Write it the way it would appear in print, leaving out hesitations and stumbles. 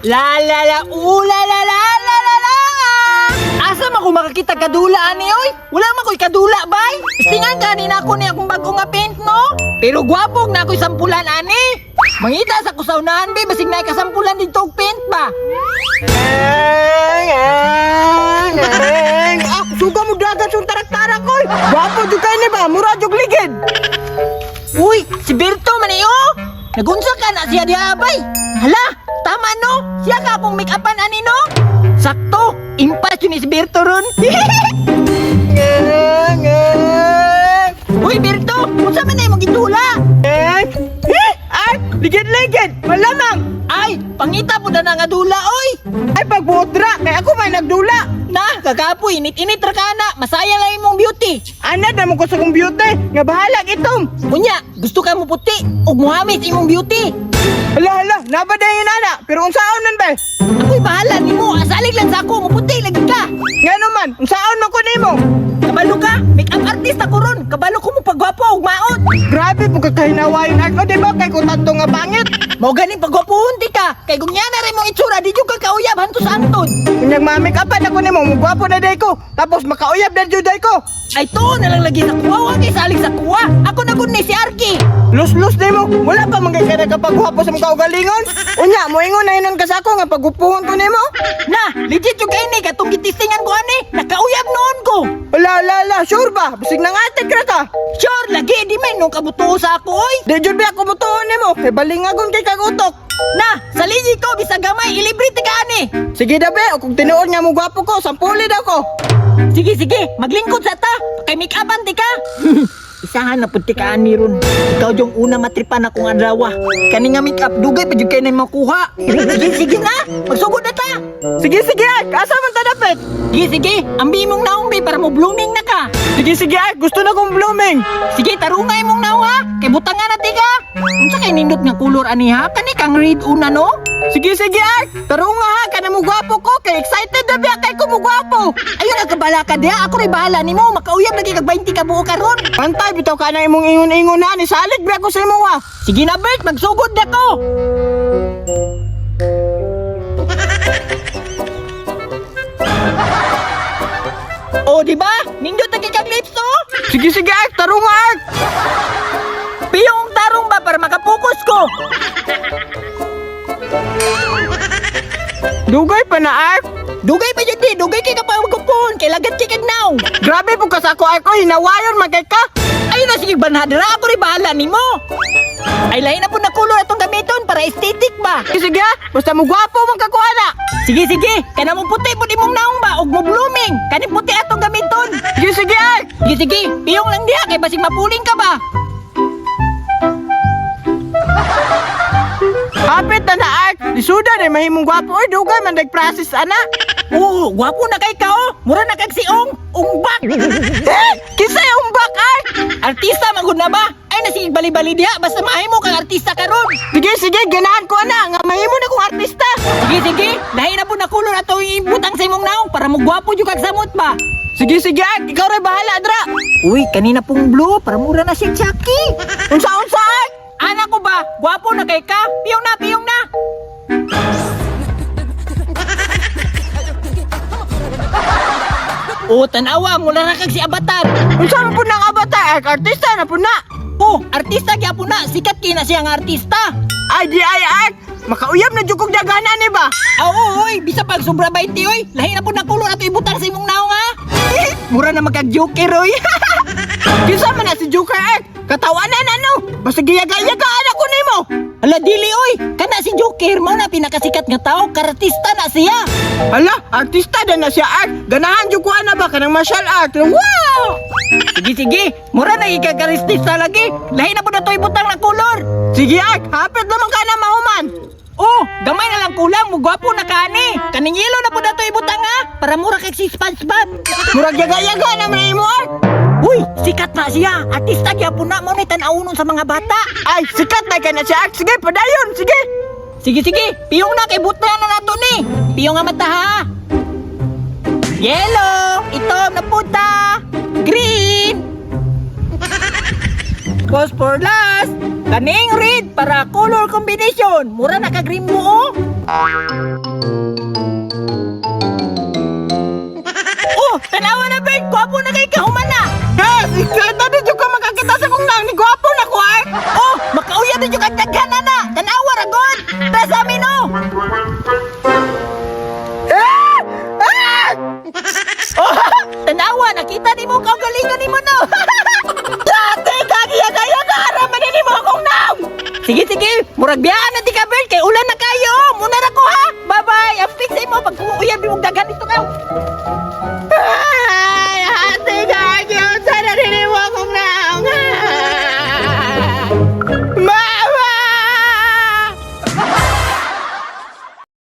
La la la u la la la la la la. Asa man ko makakita kadula ani oy? Wala man ko'y kadula bay. Istingan gani na ako ni akong bago nga paint no. Pero gwapog na ako'y sampulan ani. Mangita sa kusawnahan bay basig naay kasampulan didto og paint ba. Ah, suga mo dagan sa tarak-tarak oy. Gwapo jud kay ni ba? Mura jud ligid. Uy, si Berto man eh, oh. Nagunsa ka na siya diha bay. Hala, tama no. Siya ka akong make-upan ani no. Sakto, impas yun ni si Berto ron. Uy, Berto, unsa man na imong gidula? Eh, ay, ligid-ligid, malamang. Ay, pangita po na nga dula, oy. Ay, pagbuot ra, kay ako may nagdula. Na, kagapoy, init-init ra ka na. Masaya lang imong beauty. Ana, damo ko sa kong beauty, nga bahalag itom. Unya, gusto ka mo puti ug muhamis imong beauty. Hala, hala, naba na yun ana, pero unsaon man ba? Ako'y bahala nimo, asalig lang sa ako, muputi lagi ka. Nga naman, unsaon man ko nimo? Kabalo ka, make-up artist ako ron. Kabalo ko mo pagwapo ug maot. Grabe po kakahinawayon ako, di ba? Kay kung tanto nga pangit. Mao ganing pagwapuhon di ka. Kay kung na rin mong itsura, di jud ka kauyab hantos antod. Kunyag ma-make upan ako nimo, mugwapo na day ko. Tapos makauyab na jud day ko. Ay to na lang lagi sa kuha, wa kay salig sa kuha. Ako na gud ni si Arki. Lus-lus nimo, wala pa man kay ka nagkapagwapo sa mga kaugalingon. Unya, moingon na hinon ka sa ako nga pagupuhon ko nimo. Na, legit yung kay ni katong gitistingan ko ani, nakauyab noon ko. Ala, ala, ala, sure ba? Bisig nang atik ra ka. Sure, lagi di man nung kabutuo sa ako oy. Di jud ba ako mutuon nimo? Kay balingagon kay kag utok. Na, saligi ko bisag gamay ilibre ti ka ani. Sige daw be, o kung tinuod nga mo gwapo ko, sampuli daw ko. Sige sige, maglingkod sa ta. Kay make-upan ti ka. Isahan na pud ti ka ani ron. Ikaw yung una matripan akong adlaw. Kani nga make-up dugay pa jud kay na makuha. Sige sige na, magsugod na ta. Sige, sige, ay, asa man ta dapit? Sige sige, ambi imong naong be para mo blooming na ka. Sige, sige, ay, gusto na kong blooming. Sige, tarungay imong naong ha. Kay butangan na ti ka. Unsa kay nindot nga kulor ani ha? Kani kang red una no? Sige, sige, ay, tarunga ha, kana mo gwapo ko, kay excited na biya kay ko mo gwapo. Ayun ang kabala ka diha. Ako rin bahala nimo. Makauyab lagi kag 20 ka buo karon. Pantay, bitaw ka na imong ingon-ingon ha, nisalig biya ko sa imo ha. Sige na Bert, magsugod na ko. O, di ba? Nindot na kay kag lips to. Sige, sige, ay, tarunga, ay. Piyong tarong ba para makapokus ko? Dugay pa na, ay. Dugay pa jud di, dugay kay ka pa magupon, kay lagat kay kag naw. Grabe po ka sa ako, ay ko, hinawayon man kay ka. Ayun na sige banhadra, ako rin bahala nimo. Ay lahi na po na kulor atong gamiton para aesthetic ba. Sige, sige, ha, basta mo gwapo man ka ko, ana. Sige sige, kana mo puti pud imong naong ba ug mo blooming. Kani puti atong gamiton. Sige, sige, ay. Sige sige, piyong lang diha kay basig mapuling ka ba. Hapit na na, ay. Lisuda na, mahimong gwapo, oy, dugay man nag-process, ana. Oo, gwapo na kay ka oh. Mura na kag siong, ungbak. Eh, kisay umbak, ay. Artista man gud na ba? Ay na sige bali-bali diha basta mahimo kang artista karon. Sige, sige, ganahan ko ana, nga mahimo na kong artista. Sige sige, lahi na po na kulor ato ibutang sa imong naong para mo gwapo jud kag samot ba. Sige, sige, ay, ikaw rin bahala, dra. Uy, kanina pong blue para mura na siya Chucky. Unsa, unsa, ay. Ana ko ba? Gwapo na kay ka? Piyong na, piyong na. O, tanawa, mula na kag si Avatar. Unsa man po nang abata, ay, artista na po na. Oh, artista gyapon na. Sikat kay na siya nga artista. Ay, di, ay, ay. Makauyab na jud kong daghanan ni ba? Ah, oo, oy, bisa pag sobra 20, oy. Lahi na po na kulor ato ibutang sa imong naong ha. Mura na magkag-joker, oy. Kinsa man na si Joker, ay. Katawanan ano? Basta giyaga-yagaan ako nimo. Ala dili oy, kana si Joker mao na pinakasikat nga tao, kartista na siya. Hala, artista na na siya, art. Ganahan jud ko ana ba kanang martial art. Wow! Sige sige, mura na ikakaristista lagi. Lahi na po na to ibutang na kulor. Sige, art. Hapit naman ka na mahuman. Oh, gamay na lang kulang, mugwapo na kani. Kaning yelo na po na to ibutang ha, para mura kay si SpongeBob. Murag yaga-yaga naman na imo, art. Uy, sikat na siya. Artista gyapon na mo ni tan-awnon sa mga bata. Ay, sikat na ka na siya, art. Sige, padayon, sige. Sige sige, piyong na kay butna na nato ni. Piyong nga mata ha. Yellow, itom na puta. Green. Pause for last. Kaning red para color combination. Mura na ka green mo oh. Oh, tanawa na, Bert. Gwapo na kay kahuman na. Yes, excited jud ko makakita sa kong nang ni gwapo na ko ay. Oh, makauya na jud kag daghan.